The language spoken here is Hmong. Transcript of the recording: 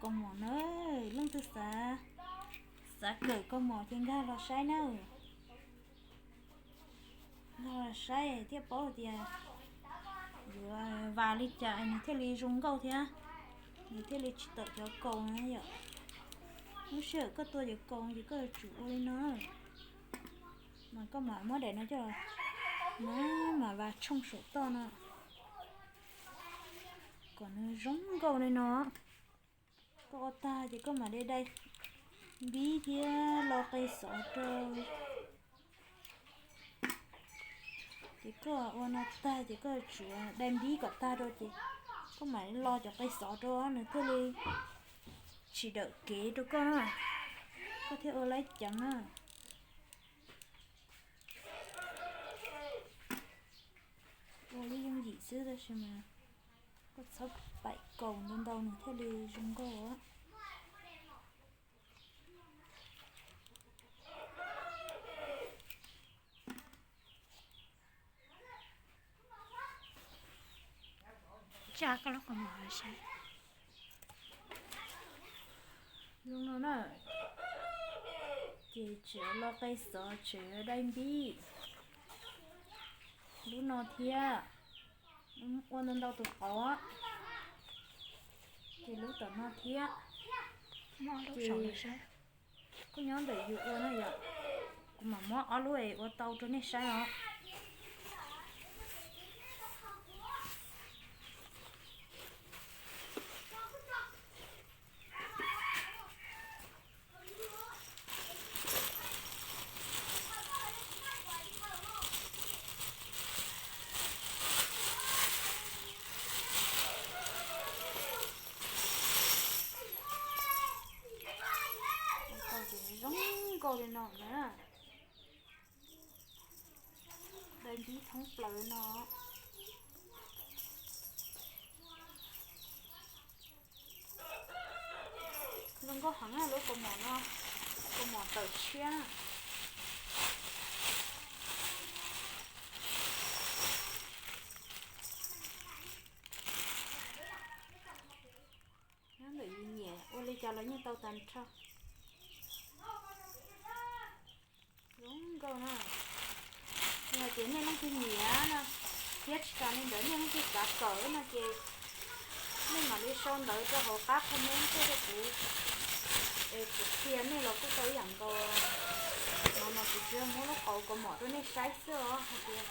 Kaus mom na, leej twg xav, xav kawm kaus mom ces nkag los saib na. Nkag los saib thiaj paub tias yuav vas li cas nws thiaj li zoo nkauj thiab, nws thiaj li tsis tawm cov kaus na yom. Lub sij hawm koj tua cov kaus ces koj yuav tsum ua li no, mas koj mam muab daim no coj, no, mam vas tshooj saum toj no kom nws zoo nkauj li no. Koj ua tag ces koj mam li dai npib thiab lo qe xov rau. Ces koj ua no tag ces koj tsuas dai npib kom tag rau ces koj mam li lo cov qe xov rau nws thiaj li tsis dawm kev rau koj na, koj thiaj ua laib ceev na. Ua lub yooj yim xwb tab sis mas koj txhob paim kaus ntau ntau nws thiaj li zoo nkauj. Tsa koj lub kaus mom saib. Zoo no na, ces tseem lo qe xov tseem dai npib lub no thiab, ua ntau ntau tus qauv, ces lub tom no thiab. Ces koj nyob ntawm yus ua na yom, kuv mam muab ob lub es ua tau rau nej saib os. Zoo nkauj li no na. Dai npib thoob plaws no. Zoo nkauj heev lub kaus mom no, kaus mom tawm tshiab. Nyob ntawm yus nyiam ua li cas los yeej tau tag nrho. Zoo nkauj na. Yog tias nej leej twg nyiam no, thiab tsis tas li ntawd nej leej twg xav kawm no ces nej mam li sau ntawv rau hauv qab comment tuaj rau kuv, es kuv qhia nej los kuj tau ib yam nkaus. No mas kuv tsuas yog muab lub qauv kaus mom rau nej saib xwb os, hais tias